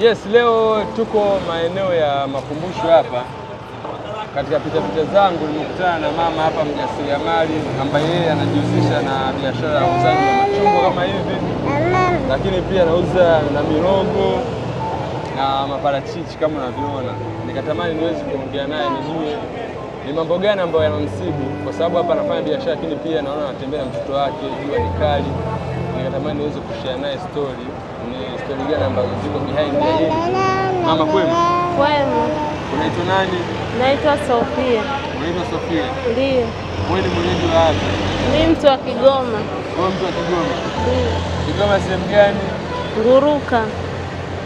Yes, leo tuko maeneo ya makumbusho hapa. Katika pitapita zangu nimekutana na mama hapa mjasiriamali ambaye yeye anajihusisha na biashara ya uuzaji wa machungwa kama hivi, lakini pia anauza na mirogo na maparachichi kama unavyoona. Nikatamani niweze kuongea naye nijue ni mambo gani ambayo yanamsibu, kwa sababu hapa anafanya biashara, lakini pia naona anatembea na mtoto wake, jua ni kali. Nikatamani niweze kushare naye story, ni story gani ambazo ziko behind ya hili. Mama, kwema? Kwema. Unaitwa nani? Naitwa Sofia. Unaitwa Sofia? Ndiyo. Wewe ni mwenyeji wa wapi? Mi mtu wa Kigoma. Wewe mtu wa Kigoma? Ndiyo. Kigoma sehemu gani? Nguruka.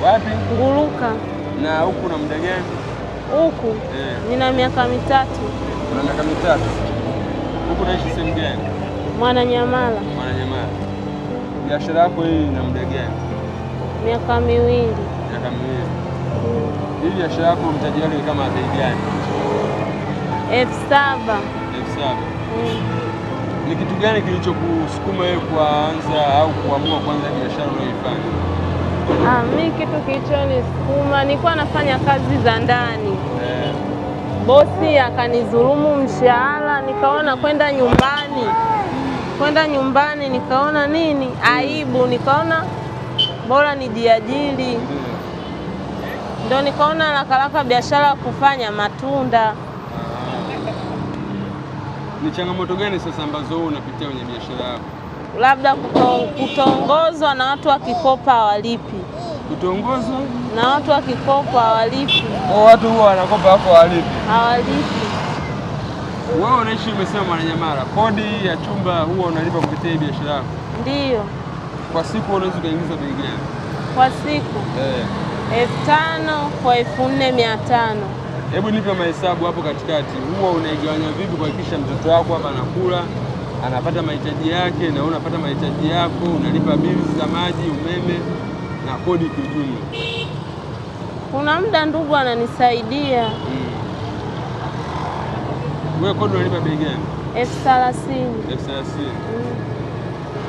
Wapi? Nguruka. Na huku una muda gani? Huku nina miaka 3. Una miaka 3. Huku unaishi sehemu gani? Mwananyamala. Mwananyamala. Biashara yako hii ina muda gani? Miaka 2. Miaka 2. Hii biashara yako mtaji wake ni kama bei gani? 7,000. 7,000. Ni kitu gani kilichokusukuma wewe kuanza au kuamua kuanza biashara unayoifanya? Mi kitu kilichonisukuma, nilikuwa nafanya kazi za ndani. Bosi akanidhulumu mshahara, nikaona kwenda nyumbani. Kwenda nyumbani nikaona nini? Aibu, nikaona bora nijiajiri. Ndio nikaona haraka biashara kufanya matunda. Ni changamoto gani sasa ambazo wewe unapitia kwenye biashara yako? Labda kutongozwa na watu wakikopa hawalipi. Kutongozwa? Na watu wakikopa hawalipi. Kwa watu huwa wanakopa hapo hawalipi. Hawalipi. Wewe unaishi umesema Mwananyamala, kodi ya chumba huwa unalipa kupitia hii biashara yako? Ndiyo. Kwa siku unaweza kuingiza bei gani? Kwa siku? 5,000 kwa 4,500. Hebu nipe mahesabu hapo katikati. Huwa unaigawanya vipi kuhakikisha mtoto wako hapa anakula, anapata mahitaji yake na wewe unapata mahitaji yako, unalipa bills za maji, umeme na kodi kiujumla? Kuna muda ndugu ananisaidia. Wewe kodi unalipa bei gani? 30,000. 30,000.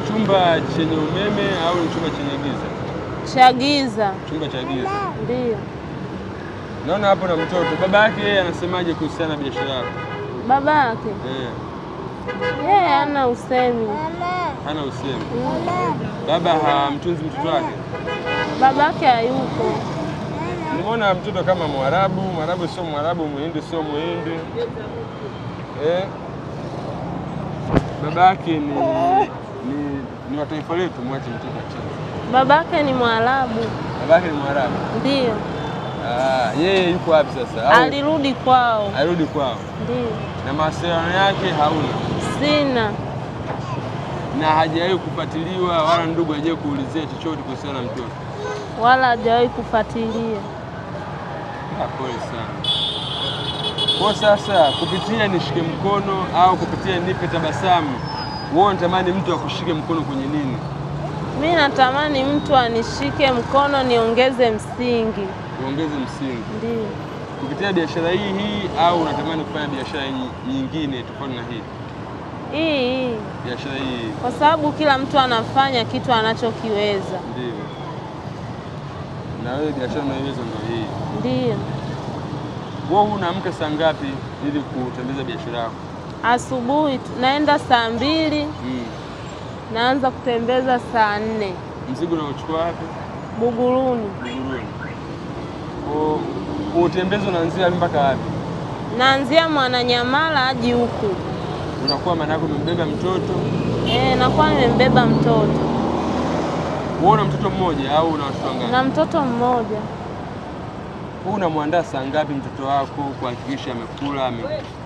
Chumba chenye umeme au ni chumba chenye giza? Cha giza. Chumba cha giza. Ndiyo. Naona hapo na mtoto. Baba yake yeye anasemaje kuhusiana na biashara yako? Baba yake? Yeye hana usemi. Hana usemi. Baba hamtunzi mtoto wake? Baba yake hayupo. Nimeona mtoto kama Mwarabu, Mwarabu sio Mwarabu, Muhindi sio Muhindi. Baba yake ni wa taifa letu, mwache mtoto acheze. Baba yake ni Mwarabu. Baba yake ni Mwarabu? Ndiyo. Yeye yuko wapi sasa? Au Alirudi kwao. Alirudi kwao. Ndiyo. Na mawasiliano yake hauna? Sina. Na hajawahi kufuatiliwa wala ndugu hajawahi kuulizia chochote kuhusiana na mtoto? Wala hajawahi kufuatilia. Pole sana. Kwa sasa kupitia Nishike Mkono au kupitia Nipe Tabasamu, wewe unatamani mtu akushike mkono kwenye nini? Mimi natamani mtu anishike mkono niongeze msingi. Uongeze msingi. Ndiyo. Kupitia biashara hii hii au unatamani kufanya biashara nyingine tofauti na hii? Hii hii. Biashara hii. Kwa sababu kila mtu anafanya kitu anachokiweza. Ndiyo. Na wewe biashara unaiweza ndio hii. Ndiyo. Wewe unaamka saa ngapi ili kutembeza biashara yako? Asubuhi naenda saa 2. Naanza kutembeza saa 4. Mzigo unauchukua wapi? Buguruni. Buguruni. Kwa utembezo unaanzia mpaka wapi? Naanzia Mwananyamala hadi huku. Unakuwa maana yako umembeba mtoto? Nakuwa nimembeba mtoto. Wewe una mtoto mmoja au una watoto wangapi? Na mtoto mmoja. Wewe unamwandaa saa ngapi mtoto wako kuhakikisha amekula,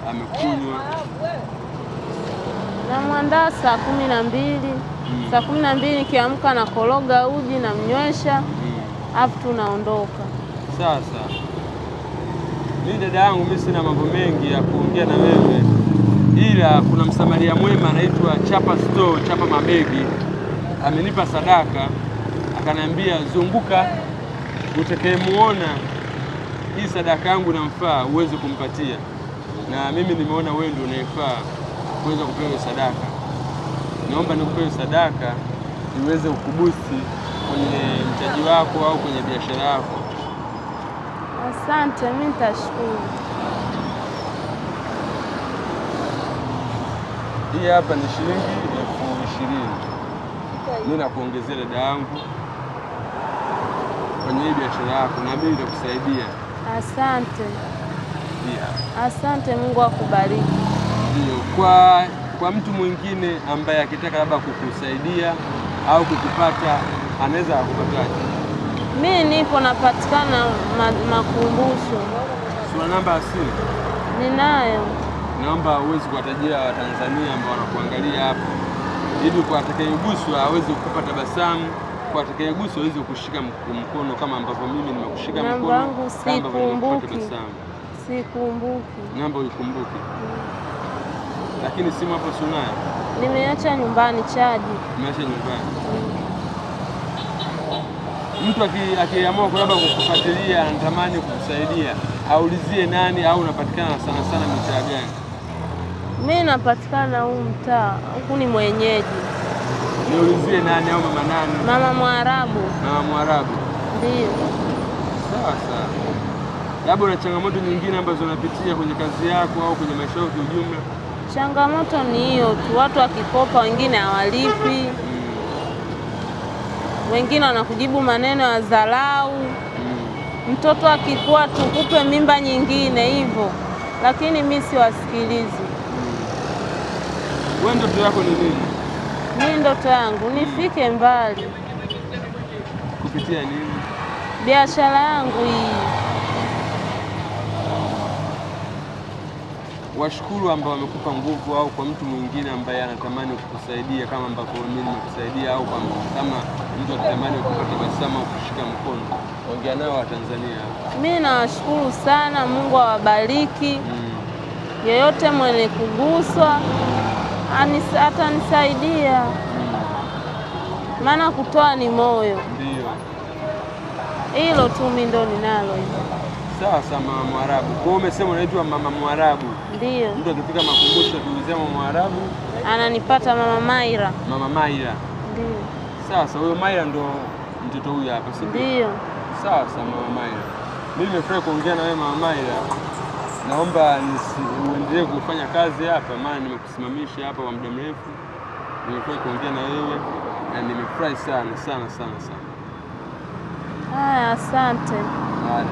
amekunywa? Namwandaa saa 12. Saa 12 nikiamka nakoroga uji namnywesha. Alafu tunaondoka. Sasa mimi dada yangu, mimi sina mambo mengi ya kuongea na wewe, ila kuna msamaria mwema anaitwa Chapa Store, Chapa Mabegi, amenipa sadaka akaniambia zunguka utakayemuona hii sadaka yangu namfaa uweze kumpatia, na mimi nimeona wewe ndio unayefaa kuweza kupewa sadaka. Naomba nikupe sadaka iweze kukubusti kwenye mtaji wako au kwenye biashara yako. Asante, mimi nitashukuru. Hii hapa ni shilingi 20,000. Mimi nakuongezea dada yangu kwenye hii biashara yako, na mimi nitakusaidia. Asante. Yeah. Asante, Mungu akubariki. Ndio, kwa mtu mwingine ambaye akitaka labda kukusaidia au kukupata, anaweza akupataje? Mimi nipo napatikana Makumbusho. Sura namba ya simu ninayo. Naomba uweze kuwatajia Watanzania ambao wanakuangalia hapo, ili kwa atakayeguswa aweze kukupa tabasamu, kwa atakayeguswa aweze kushika mkono kama ambavyo mimi nimekushika mkono. Namba yangu sikumbuki. Sikumbuki. Namba uikumbuki. Lakini simu hapo si unayo? Nimeacha nyumbani chaji. Nimeacha nyumbani. Mtu akiamua labda kukufuatilia, anatamani kukusaidia, aulizie nani au unapatikana sana sana mitaa gani? Mimi napatikana huu mtaa, huku ni mwenyeji. Niulizie nani au mama nani? Mama Mwarabu. Mama Mwarabu. Ndio. Sawa sawa. Labda una changamoto nyingine ambazo unapitia kwenye kazi yako au kwenye maisha yako kiujumla? Changamoto ni hiyo tu, watu wakikopa wengine hawalipi. Wengine wanakujibu maneno ya dharau. Mtoto akikua tukupe mimba nyingine hivyo. Lakini mimi siwasikilizi. Wewe ndoto yako ni nini? Mimi ndoto yangu nifike mbali. Kupitia nini? Biashara yangu hii. Washukuru ambao wamekupa nguvu, au kwa mtu mwingine ambaye anatamani kukusaidia kama ambavyo mimi nimekukusaidia, au kama mtu anatamani kukupa tabasamu au kushika mkono. Ongea nao wa Tanzania. Mimi nawashukuru sana, Mungu awabariki. Yeyote mwenye kuguswa atanisaidia. Maana kutoa ni moyo. Ndio. Hilo tu mimi ndo ninalo hilo. Sawa sawa, Mama Mwarabu. Kwa hiyo umesema unaitwa Mama Mwarabu. Ndio. Mtu akifika Makumbusho akiulizia Mama Mwarabu ananipata Mama Maira. Mama Maira. Ndio. Sawa sawa, huyo Maira ndo mtoto huyu hapa, si ndio? Sawa sawa, Mama Maira. Mimi nimefurahi kuongea na wewe Mama Maira. Naomba uendelee kufanya kazi hapa, maana nimekusimamisha hapa kwa muda mrefu. Nimefurahi kuongea na wewe na nimefurahi sana sana sana sana. Haya, asante. Haya.